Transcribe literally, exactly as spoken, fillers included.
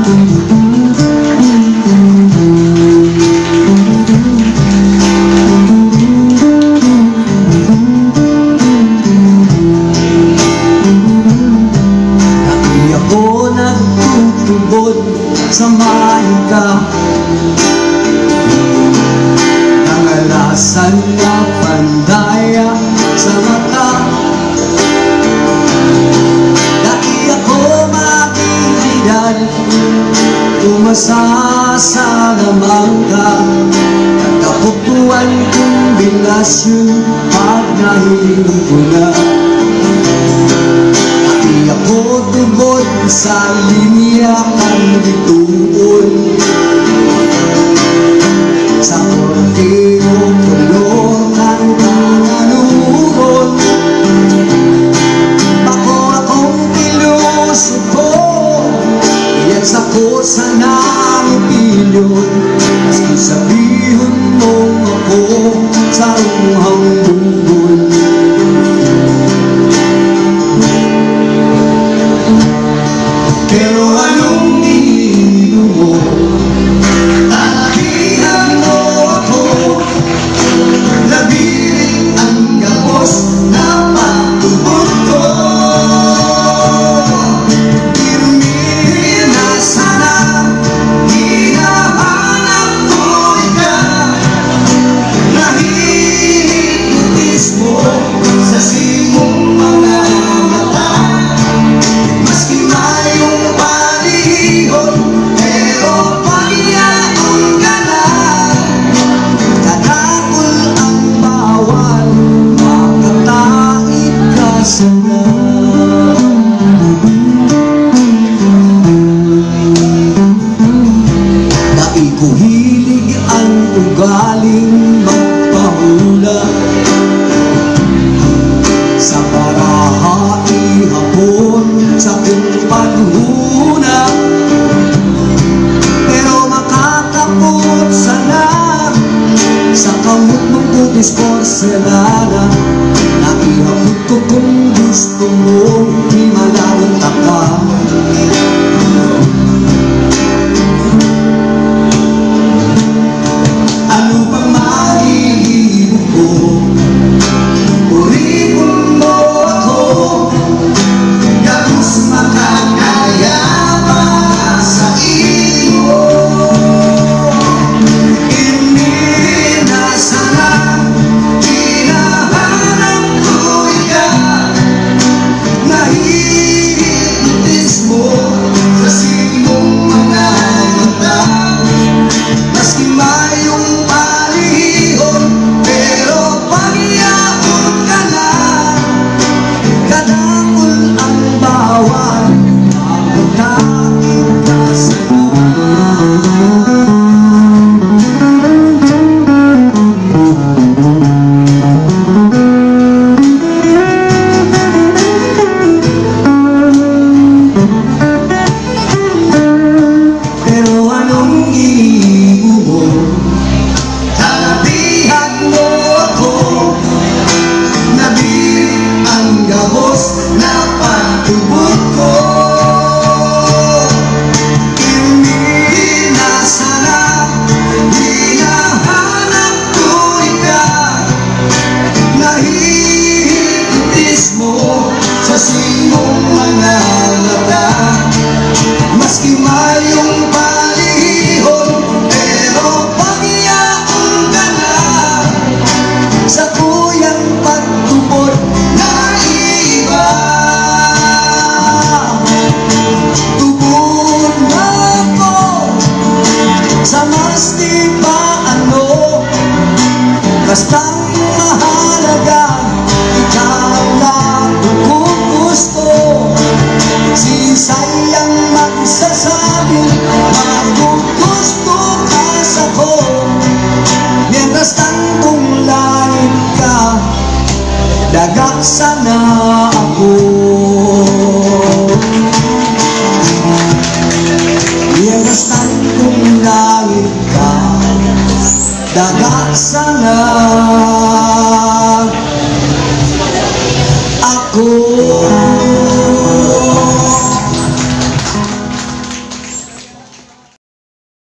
Dai ako nagtutubod sa maika. Nangalasan na pandaya sa mata. Dai ako magbibidan kung masasalamang ka. Nagkapuktuan kombinasyon pag nahilo ko na. Dai ako tubod sa linya kan bituon. Sa kordero, kolor kan kananugon. Bako akong pilosopo, iyan sako sana ang opinyon. Maski sabihon mong ako sarong hambugon. Pero anong iniinom mo? Tatakihan mo ako. Labirin ang gabos na pagtubod ko. Pirmihin na sana, hinahanap ko ikaw. Nahihipnotismo sa simong mga mata. Maski mayong palihon, pero pagyaon ka na. Kadakul ang bawal, makataid ka sana. Dai ko hilig ang ugaling magpahula. Sa baraha ihapon sakong panghuna. Pero makakapot sana sa kamot mong putis porselana. Naihapot ko kung gusto mong himalaon taka. Ano pang mahihibog ko? Oripon mo ako, gabos makakaya pa sa imo. Ini na sana, hinahanap ko ikaw. Nahihipnotismo sa simong mga mata. Maski mayong palihon, pero pagyaon ka na. Kadakul ang bawal, makataid ka sana. Pero anong iniinom mo? Kalabihan mo ako. Nabirit ang gabos na pagtubod ko. Pirmi na sana, hinahanap ko ikaw. Nahihipnotismo sa simong mga mata. Maski may